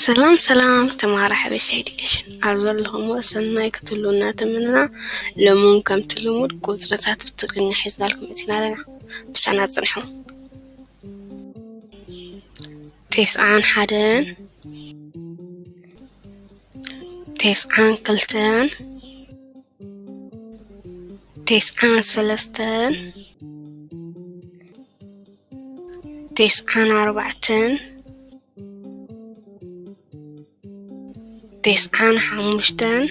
ሰላም ሰላም ተማሃሮ ሓበሻ ኤዱኬሽን፣ ኣብ ዘለኹሞ ሰናይ ክትህልዉ እናተመነና፣ ሎሚ እውን ከምቲ ልሙድ ቁፅርታት ብትግርኛ ሒዝናልኩም መፂና ኣለና። ምሳና ፅንሑ። ቴስዓን ሓደን፣ ቴስዓን ክልተን፣ ቴስዓን ሰለስተን፣ ቴስዓን ኣርባዕተን፣ ቴስዓን ሓሙሽተን፣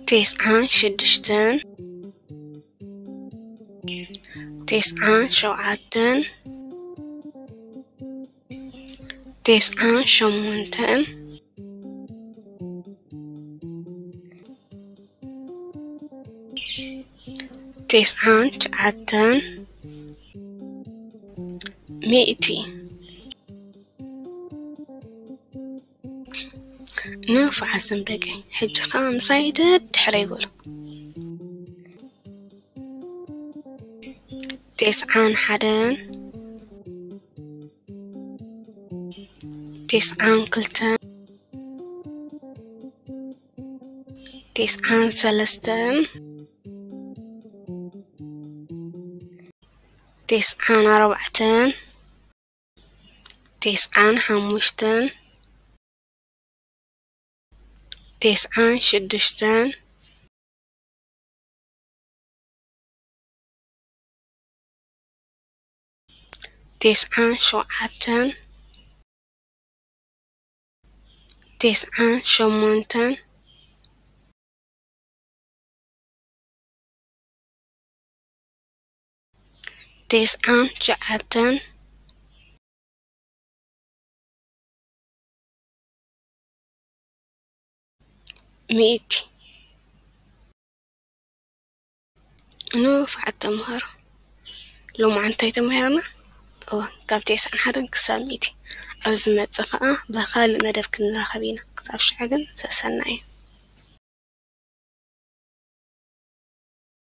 ቴስዓን ሽዱሽተን፣ ቴስዓን ሸውዓተን፣ ቴስዓን ሸሞንተን፣ ቴስዓን ትሽዓተን፣ ሚእቲ። ንፉዓት ደቂ፣ ሕጂ ኸዓ ምሳይ ደድሕረይ በሉ። ቴስዓን ሓደን፣ ቴስዓን ክልተን፣ ቴስዓን ሰለስተን፣ ቴስዓን ኣርባዕተን፣ ቴስዓን ሓሙሽተን፣ ቴስዓን ሽዱሽተን፣ ቴስዓን ሸውዓተን፣ ቴስዓን ሸሞንተን፣ ቴስዓን ትሽዓተን፣ ሚእቲ። ንፉዓት ተምሃሮ፣ ሎማዓንቲ እንታይ ተማሂርና? እወ፣ ካብ ቴስዓን ሓደን ክሳብ ሚእቲ። ኣብ ዝመጽእ ኸኣ ብኻልእ መደብ ክንራኸብ ኢና። ክሳብ ሽዑ ግን ሰሰናዩ።